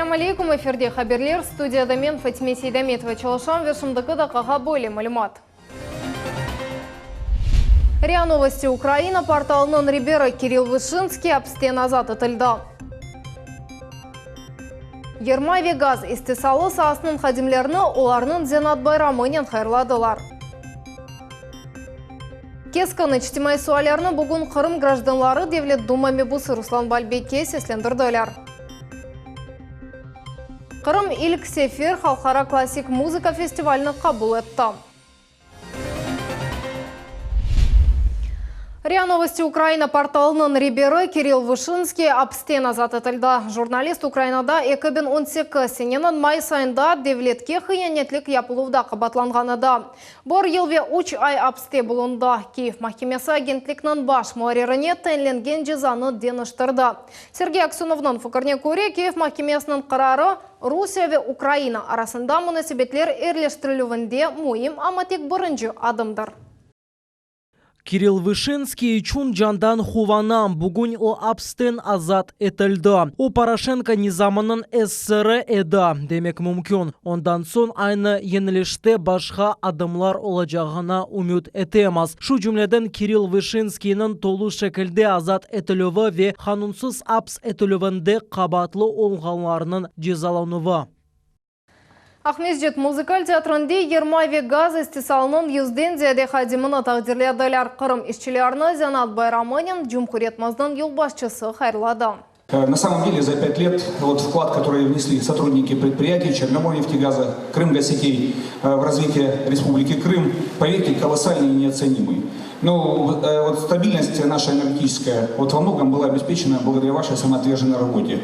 Selâm aleyküm, efirde haberler, studiyada men, Fatime Seydametova, çalışam ve şimdiki daqqağa böyle malümat. RIA Novosti Ukraina portalınıñ reberi Kirill Vışinskiy apisten azat etildi. Yermay ve gaz istisalı saasınıñ hadimlerini olarnıñ zenaat bayramınen hayırladılar. Keskin içtimaiy suallerni bugün Qırım grajdanları Devlet Duma mebusı Ruslan Balbekke seslendirdiler. Qırım ilk sefer Halqara klassik muzıka festivalini qabul etti. RIA Novosti Ukraina portalınıñ reberi Kirill Vışinskiy apsten azat etildi. Jurnalist Ukrainada 2018 seneniñ mayıs ayında devletke hıyanetlik yapıluvda qabaatlanğan edi. Bir yıl ve üç ay apste bulundı. Kiyev mahkemesi agentlikniñ baş muarririne tayinlengen cezanı deñiştirdi. Sergey Aksönovnıñ fikirine köre, Kiyev mahkemesiniñ qararı Rusiye ve Ukraina arasında munasebetler erleştirilüvinde müim, amma tek birinci adımdır. Kirill Vışinskiy içün candan quvanam, bugün o apsten azat etildi. O, Poroşenko nizamınıñ esiri edi, demek mümkün. Ondan soñ aynı yönelişte başqa adımlar olacağına ümüt etemiz. Şu cümleden, Kirill Vışinskiyniñ tolu şekilde azat etilüvi ve qanunsız aps etilüvinde qabaatlı olğanlarnıñ cezalanuvı. Aqmescit muzıkal teatrinde yermay ve gaz istisalınıñ yüzden ziyade hadimini taqdirlediler. Qırım işçilerini zenaat bayramınen cumhuriyetimizniñ yolbaşçısı hayırladı. Na samom dele za pât let vot vklad, kotorıy vnesli sotrudniki predpriyatiy Çernomorneftegazа, Krımgazsetey v razvitiye Respubliki Krım, poverte, kolosalnıy i neotsenimıy. No vot stabilnost naşa energetiçeskaya vot vo mnogom byla obespeçena blagodarâ vaşey samootverjennıy rabote.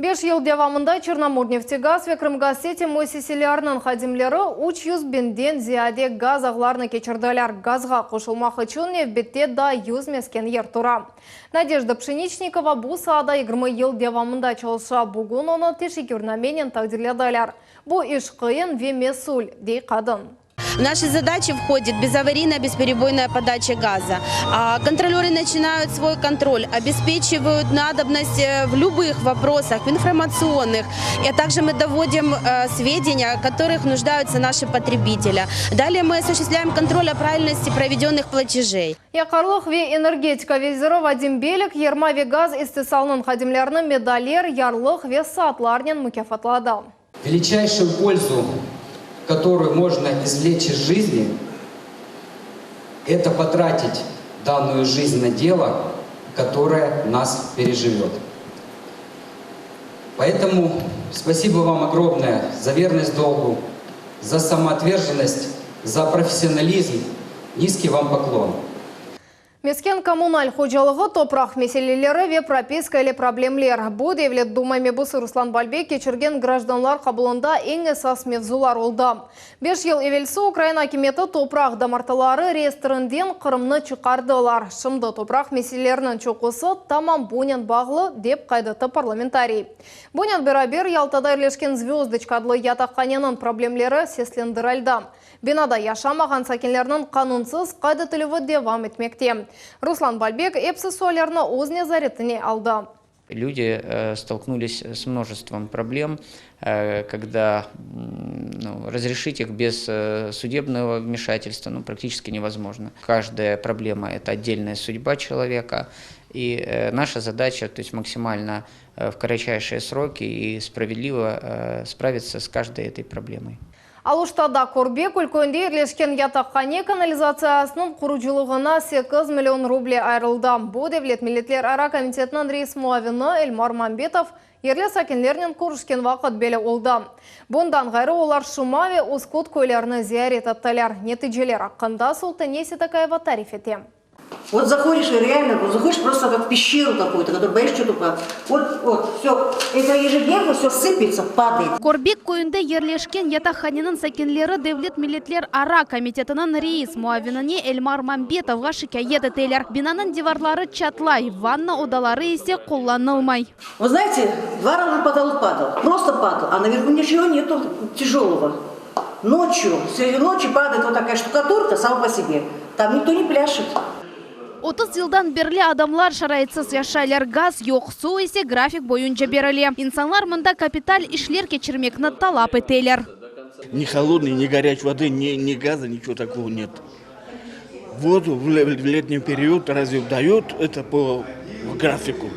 Beş yıl devamında Çernomorneftegaz ve Krımgazseti müessiseleriniñ hadimleri 300 biñden ziyade gaz ağlarını keçirdiler. Gazğa qoşulmaq içün nevbette daa 100 mesken yer tura. Nadejda Pşeniçnikova bu saada 20 yıl devamında çalışa. Bugün onı teşekkürnamenen taqdirlediler. Bu iş qıyın ve mesül, dey qadın. V naşı zadaçı vhodit bezavariynaya, besperebойная podaça gaza. Kontrolörı načinayut svoy kontrol, obespeçivayut nadobnost v lübıh voprosah, v informatsionıh, a takje mı dovodim svedeniya, kotorıh nujdayutsa naşı potrebitelâ. Dalее mı osushchestvlâem kontrol o pravilnosti provedenıh platejey. Yaqarlıq ve energetika veziri Vadim Belik yermay ve gaz istisalınıñ hadimlerini medaller, yarlıq ve saatlarnen mukâfatladı. Veliçayşuyu polzu, kotoruyu mojno izvleç iz jizni, eto potratit dannuyu jizn na delo, kotoroe nas perejivet. Poetomu spasibo vam ogromnoe za vernost dolgu, za samootverjennost, za professionalizm, nizkiy vam poklon. Mesken-kommunal hocalığı, topraq meseleleri ve propiska ile problemler, bu Devlet Duma mebusı Ruslan Balbek keçirgen grajdanlar qabulında eñ esas mevzular oldı. Beş yıl evelsi Ukraina akimiyeti topraq damartıları reyestrinden Qırımnı çıqardılar. Şimdi topraq meseleleriniñ çoqusı tamam bunen bağlı, dep qayd etti parlamentariy. Bunen beraber Yaltada yerleşken Zvözdoçka adlı yataqhaneniñ problemleri seslendirildi. Binada yaşamağan sakinlerniñ qanunsız qayd etilüvi devam etmekte. Ruslan Balbek epsi suallerni öz nezaretine aldı. Люди stolknulis s množestvom problem, kogda razrešit ih bez sudebnogo vmešatelstva, nu, praktičeski nevozmojno. Každaya problema, eto otdelnaya sudba čeloveka, i naša zadača, to est maksimalno v koročajšie sroki i spravedlivo spravitsâ s každoj etoj problemoj. Aluştada Körbekül köyünde yerleşken yataqhane kanalizatsiyasınıñ qurucılığına 8 million ruble ayırıldı. Bu Devlet milletlerara komitetiniñ reis muavini Elmar Mambetov yerli sakinlernen körüşken vaqıt belli oldı. Bundan ğayrı olar Şuma ve Uskut köylerini ziyaret ettiler. Neticeler aqqında Sultane Seytakayeva tarif ete. Вот заходишь и реально, вот заходишь просто как в пещеру какую-то, которую боишься что-то. Вот, вот, все, это ежедневно все сыпется, падает. Körbek köyünde yerleşken yataqhaneniñ sakinleri Devlet milletlerara komitetiniñ reis muavinine Elmar Mambetovğa şikâyet eteler. Binanıñ divarları çatlay, vanna odaları ise qullanılmay. Вы знаете, два раза потолок падал, просто падал, а наверху ничего нету тяжелого. Ночью, среди ночи падает вот такая штукатурка сама по себе. Там никто не пляшет. 30 yıldan berli adamlar şaraitsiz yaşaylar, gaz yoq, suv ise grafik boyunca berile. İnsanlar mında kapital işler keçirmekni talap eteler. Ни холодной, ни горячей воды, ни, ни газа, ничего такого нет. Воду в летний период разве дают это по графику?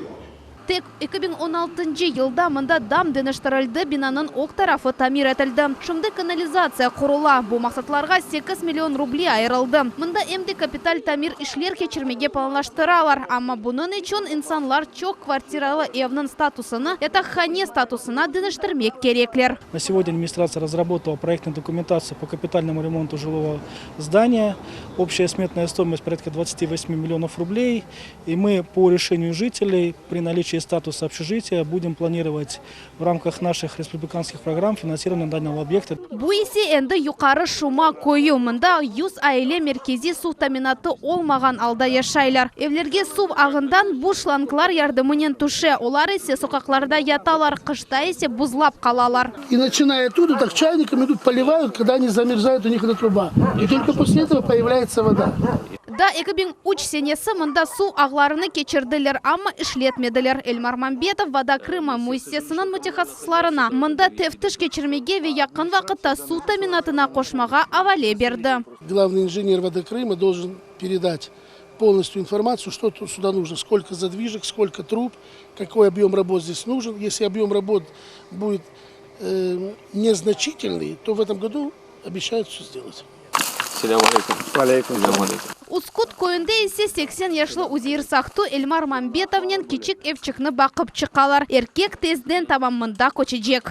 Tek 2016 yılda mında dam deñiştirildi, binanıñ ög tarafı tamir etildi. Şimdi kanalizatsiya qurula. Bu maqsatlarğa 8 million ruble ayırıldı. Mında em de kapital tamir işler keçirmege planlaştıralar. Amma bunıñ içün insanlar çoq kvartiralı evniñ statusını yataqhane statusına deñiştirmek kerekler. На сегодня администрация разработала проектную документацию по капитальному ремонту жилого здания. Общая сметная стоимость порядка 28 миллионов рублей. И мы по решению жителей при наличии статуса общежития будем планировать в рамках наших республиканских программ финансирование данного объекта. Bu ise endi Yuqarı Şuma köyü. Mında 100 aile merkeziy suv teminatı olmağan alda yaşaylar. Evlerge suv ağından bu şlanglar yardımınen tüşe. Olar ise soqaqlarda yatalar, qışta ise buzlap qalalar. И начиная оттуда, так чайниками идут, поливают, когда они замерзают, у них эта труба. И только после этого появляется вода. Daa 2003 senesi mında suv ağlarını keçirdiler, amma işletmediler. Elmar Mambetov Voda Krıma müessisesiniñ mütehassıslarına mında teftiş keçirmege ve yaqın vaqıtta suv teminatına qoşmağa avale berdi. Главный инженер Воды Крыма должен передать полностью информацию, что тут сюда нужно, сколько задвижек, сколько труб, какой объем работ здесь нужен. Если объем работ будет э, незначительный, то в этом году обещают все сделать. Uskut köyünde ise 80 yaşlı Uzeir Sahtu Elmar Mambetovnen kiçik evçikni baqıp çıqalar. Erkek tezden tamam mında köçecek.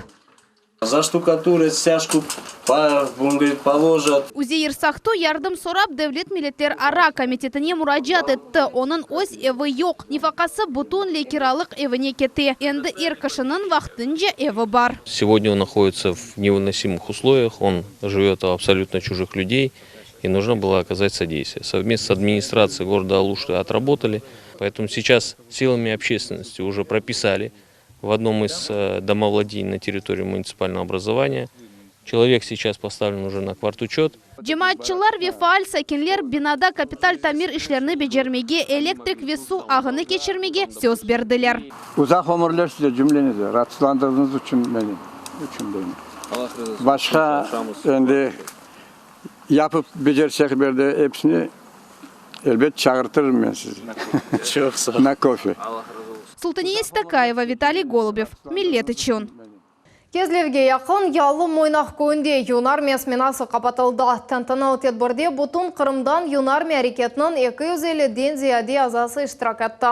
Заштукатурить, стяжку, по, он говорит, положат. Uzeir Sahtu yardım sorap Devlet milletlerara komitetine muracaat etti. Onıñ öz evi yoq. Nefaqası bütünley kiralıq evine kete. Endi er kişiniñ vaqtınca evi bar. Сегодня он находится в невыносимых условиях, он живет у абсолютно чужих людей, и нужно было оказать содействие. Совместно с администрацией города Алушты отработали, поэтому сейчас силами общественности уже прописали в одном из э, домовладений на территории муниципального образования. Человек сейчас поставлен уже на квартучет. Cemaatçılar ve faal sakinler binada kapital tamir işlerini becermege, elektrik ve suv ağını keçirmege söz berdiler. Uzaq ömürler size cümlenize, raatsızlandırdığıñız içün meni, içün beni. Başqa endi yapıp becersek bir episini elbet çağırtırım men sizni. Çoq sağ На кофе. Sultaniye Stakayeva, Vitaliy Golubev. Millet içün. Kezlevge yaqın Yalı Moynaq köyünde Yunarmiya smenası qapatıldı. Tantanalı tedbirde bütün Qırımdan Yunarmiya areketiniñ 250-den ziyade azası iştirak etti.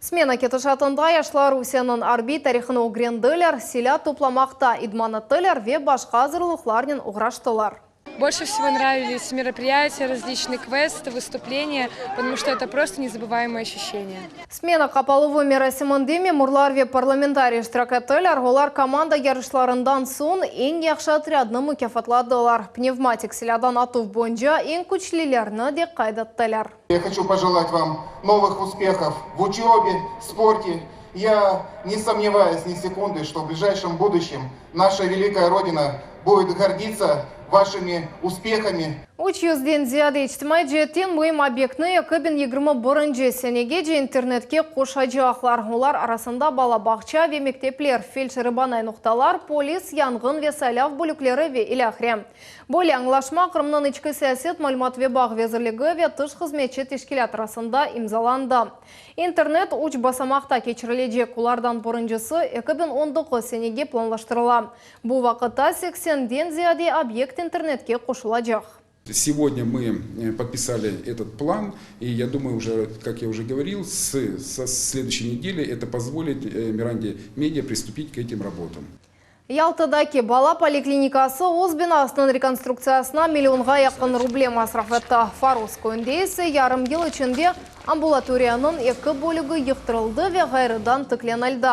Smena ketişatında yaşlar Rusiyeniñ arbiy tarihını ögrendiler, silâ toplamaqta idman ettiler ve başqa azırlıqlarnen oğraştılar. Больше всего нравились мероприятия, различные квесты, выступления, потому что это просто незабываемое ощущение. Smena qapaluvı merasiminde memurlar ve parlamentariy iştirak ettiler. Olar komanda yarışlarından soñ eñ yahşı otrâdnı mukâfatladılar. Pnevmatik silâdan atuv boyunca eñ küçlülerni de qayd ettiler. Я хочу пожелать вам новых успехов в учебе, спорте. Я не сомневаюсь ни секунды, что в ближайшем будущем наша великая Родина будет гордиться вашими успехами. 300-den ziyade içtimaiy ceetten müim obyektni 2021 senegece internetke qoşacaqlar. Olar arasında bala bağça ve mektepler, feldşer-banay noqtalar, polis, yanğın ve saylav bölükleri ve ilâhre. Böyle añlaşma Qırımnıñ içki siyaset, malümat ve bağ vezirligi ve tış hızmetçi teşkilât arasında imzalandı. İnternet üç basamaqta keçirilecek, olardan birincisi 2019 senege planlaştırıla. Bu vaqıtta 80-den ziyade obyekt internetke qoşulacaq. Сегодня мы э, подписали этот план, и я думаю, уже, как я уже говорил, с, со следующей недели это позволит э, Миранде Медиа приступить к этим работам. Yaltadaki bala poliklinikası öz binasınıñ rekonstruktsiyasına millionğa yaqın ruble masraf etti. Foros köyünde ise yarım yıl içinde ambulatoriyanıñ eki bölügi yıqtırıldı ve ğayrıdan tiklenildi.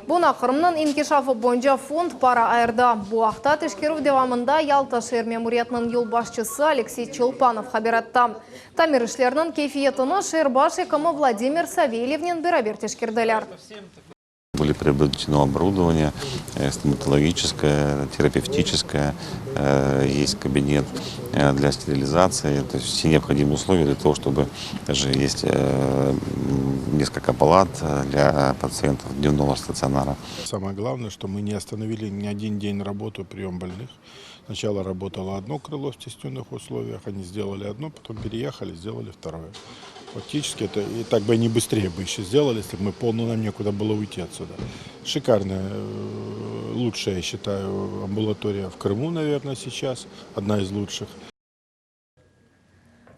Buña Qırımnıñ inkişafı boyunca fond para ayırdı. Bu aqta teşkerüv devamında Yalta şeer memuriyetiniñ yolbaşçısı Aleksey Çelpanov haber etti. Tamir işleriniñ keyfiyetini şeer baş ekimi Vladimir Savelyevnen beraber teşkerdiler. Были приобретено оборудование стоматологическое, терапевтическое, есть кабинет для стерилизации, то есть все необходимые условия для того, чтобы даже есть несколько палат для пациентов дневного стационара. Самое главное, что мы не остановили ни один день работу прием больных. Сначала работало одно крыло в стесненных условиях, они сделали одно, потом переехали, сделали второе. Фактически это и так бы они быстрее бы еще сделали, если бы мы полно нам некуда было уйти отсюда. Шикарная, э, лучшая, я считаю, амбулатория в Крыму, наверное, сейчас, одна из лучших.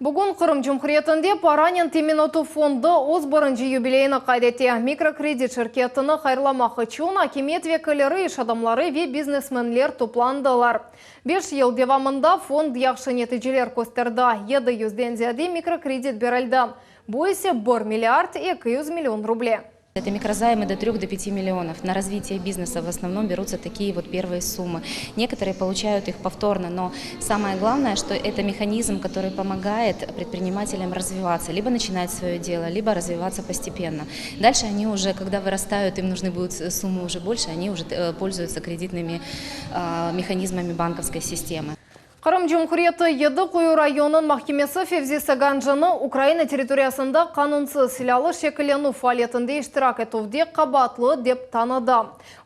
Bugün Qırım Cumhuriyetinde Paranen temin etüv fondu öz birinci yubileyini qayd ete. Mikrokredit şirketini hayırlamaq içün akimiyet vekilleri, iş adamları ve biznesmenler toplandılar. Beş yıl devamında fond yahşı neticeler kösterdi, 700-den ziyade mikrokredit berildi, bu ise bir milliard 200 million ruble. Это микрозаймы до 3 до 5 миллионов. На развитие бизнеса в основном берутся такие вот первые суммы. Некоторые получают их повторно, но самое главное, что это механизм, который помогает предпринимателям развиваться, либо начинать свое дело, либо развиваться постепенно. Дальше они уже, когда вырастают, им нужны будут суммы уже больше, они уже э, пользуются кредитными э, механизмами банковской системы. Qırım Cumhuriyeti Yedi Quyu rayonınıñ mahkemesi Fevzi Sagancını Ukraina territoriyasında qanunsız silâlı şekillenüv faaliyetinde iştirak etüvde qabaatlı dep tanıdı.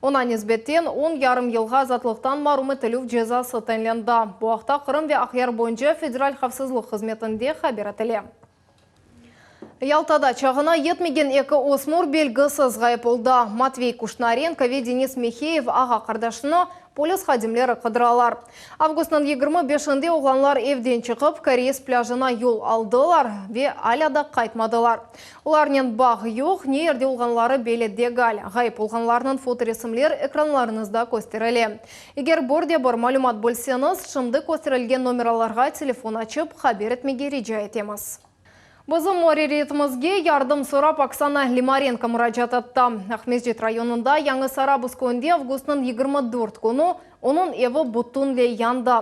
Oña nisbeten on yarım yılğa azatlıqtan marum etilüv cezası tayinlendi. Bu aqta Qırım ve Aqyar boyunca Federal havfsızlıq hızmetinde haber etile. Yaltada çağına yetmegen eki ösmür belgisiz ğayıp oldı. Matvey Kuşnarenko ve Denis Miheyev ağa-qardaşını polis hadimleri qıdıralar. Avgustnıñ 25-inde oğlanlar evden çıqıp, Koreys plâjına yol aldılar ve alâ da qaytmadılar. Olarnen bağ yoq, ne yerde olğanları belli degil. Ğayıp olğanlarnıñ fotoresimler ekranlarıñızda kösterile. Eger bir de bir malümat bilseñiz, şimdi kösterilgen nomeralarğa telefon açıp, haber etmege rica etemiz. Bizim muarririyetimizge yardım sorap Oksana Limarenko muracaat etti. Aqmescit rayonında Yañı Sarabuz köyünde avgustnıñ 24 künü onıñ evi bütünley yandı.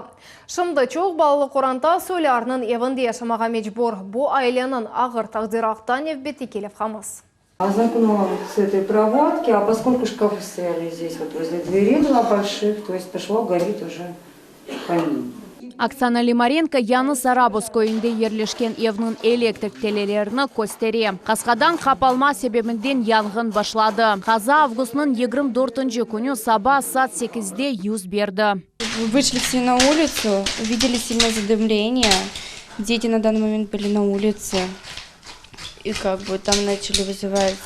Şimdi çoq balalı qoranta soylarınıñ evinde yaşamağa mecbur. Bu aileniñ ağır taqdiri aqta nevbetteki levhamız. Из окно с этой проводки, а поскольку шкафы стояли здесь вот возле двери два больших, то есть пошло гореть уже камин. Oksana Limarenko Yañı Sarabuz köyünde yerleşken evniñ elektrik tellerini köstere. Qasqadan qapalma sebebinden yanğın başladı. Qaza avgustnıñ 24 künü saba saat sekizde yüz berdi. Вышли все на улицу, увидели сильное задымление. Дети на данный момент были на улице. И как бы там начали вызывать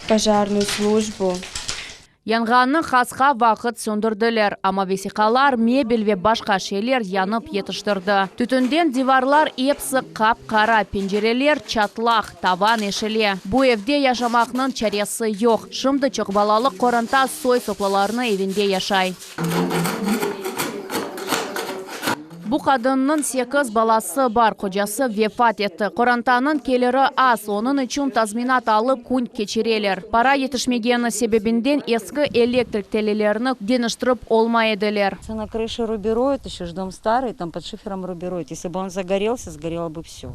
пожарную службу. Yanğınnı qısqa vaqıt söndürdiler, amma vesiqalar, mebel ve başqa şeyler yanıp yetiştirdi. Tütünden divarlar episi qap-qara, pencereler çatlaq, tavan eşile. Bu evde yaşamaqnıñ çaresi yoq. Şimdi çoqbalalı qoranta soy-soplarınıñ evinde yaşay. Bu qadınnıñ sekiz balası bar, qocası vefat etti. Qorantanıñ keliri az, onıñ içün tazminat alıp kün keçireler. Para yetişmegeni sebebinden eski elektrik tellerini deñiştirip olmay ediler. На крыше рубероид, еще ж дом старый, там под шифером рубероид. Если бы он загорелся, сгорело бы все.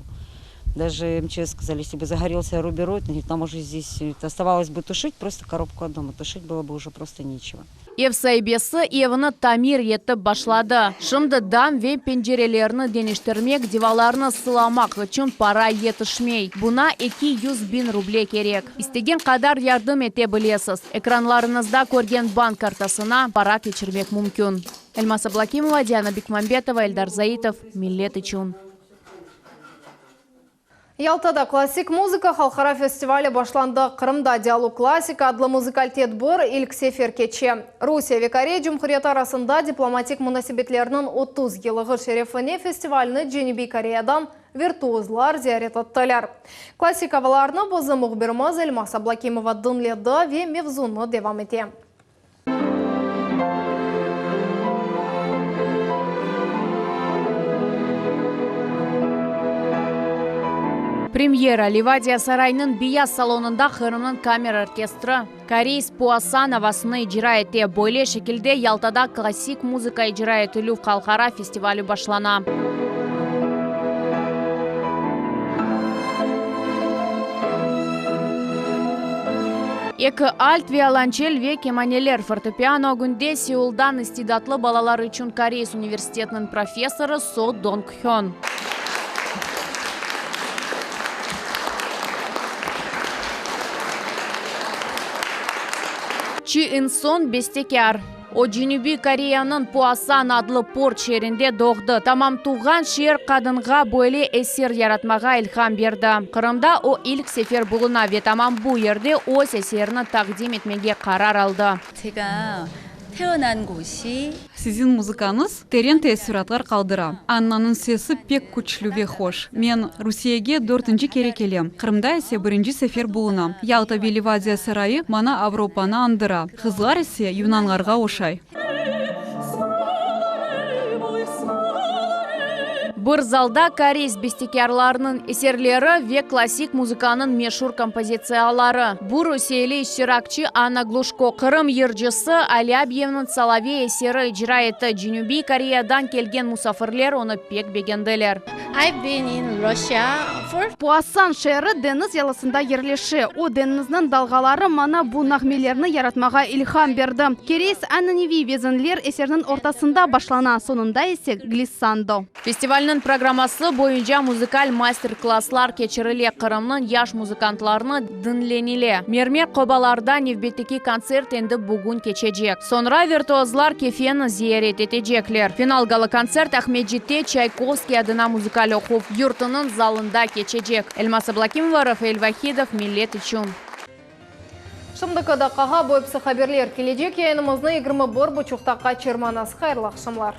Даже МЧС сказали, если бы загорелся рубероид, там уже здесь оставалось бы тушить просто коробку от дома. Тушить было бы уже просто нечего. Ev saibesi evni tamir etip başladı. Şimdi dam ve pencerelerni deñiştirmek, divarlarnı sılamaq içün para yetişmey. Buña 200 biñ ruble kerek. İstegen qadar yardım ete bilesiz. Ekranlarıñızda körgen bank kartasına para keçirmek mümkün. Elmaz Ablakimova, Diana Bikmambetova, Eldar Zaitov. Millet içün. Yaltada klassik muzıka halqara festivali başlandı. Qırımda Dialog Klassika adlı muzıkal tedbir ilk sefer keçe. Rusiye ve Koreya Cumhuriyeti arasında diplomatik munasebetlerniñ 30 yıllığı şerefine festivalni Cenübiy Koreyadan virtuozlar ziyaret ettiler. Klassik avalarnı bizim mühbirimiz Elmaz Ablakimova diñledi ve mevzunı devam ete. Premyera Livadiya saraynıñ beyaz salonında Qırımnıñ kamera orkestri Koreys Puasan avasını icra ete. Böyle şekilde Yaltada klassik muzıka icra etilüv halqara festivali başlana. Eki alt, violonçel ve kemaneler, fortepiano ögünde Seuldan istidatlı balalar içün Koreys universitetiniñ professorı So Dong Hyon. Çi In Son bestekâr. O, Cenübiy Koreyanıñ Puasan adlı port şeerinde doğdı. Tamam tuvğan şeer qadınğa böyle eser yaratmağa ilham berdi. Qırımda o ilk sefer buluna ve tamam bu yerde öz eserini taqdim etmege qarar aldı. Siziñ muzıkañız teren teessüratlar qaldıra. Annanıñ sesi pek küçlü ve hoş. Men Rusiyege dörtünci kere kelem, Qırımda ise birinci sefer bulunam. Yalta ve Livadiya sarayı maña Avropanı añdıra, qızlar ise yunanlarğa oşay. Bir zalda koreys bestekârlarınıñ eserleri ve klassik muzıkanıñ meşur kompozitsiyaları. Bu rusiyeli iştirakçi Anna Gluşko, Qırım yırcısı Alâbyevniñ Solovey eseri icra etti. Cenübiy Koreyadan kelgen musafirler onı pek begendiler. I've been in Russia for. Puasan şeeri deñiz yalısında yerleşe. O deñizniñ dalğaları maña bu nağmelerni yaratmağa ilham berdi. Kereys ananeviy vezinler eserniñ ortasında başlana, soñunda ise glissando. Festivalniñ programması boyunca muzıkal master-klasslar keçirile, Qırımnıñ yaş muzıkantlarını diñlenile. Mermer qobalarda nevbetteki kontsert endi bugün keçecek. Soñra virtuozlar Kefeni ziyaret etecekler. Final gala-kontsert Aqmescitte Çaykovskiy adına muzıkal oquv yurtunıñ zalında keçecek. Elmaz Ablakimova, Rafael Vahidov, Millet içün. Şimdiki daqqağa bu episi haberler. Kelecek yayınımıznı 21 buçuqta qaçırmañız. Hayırlı aqşamlar.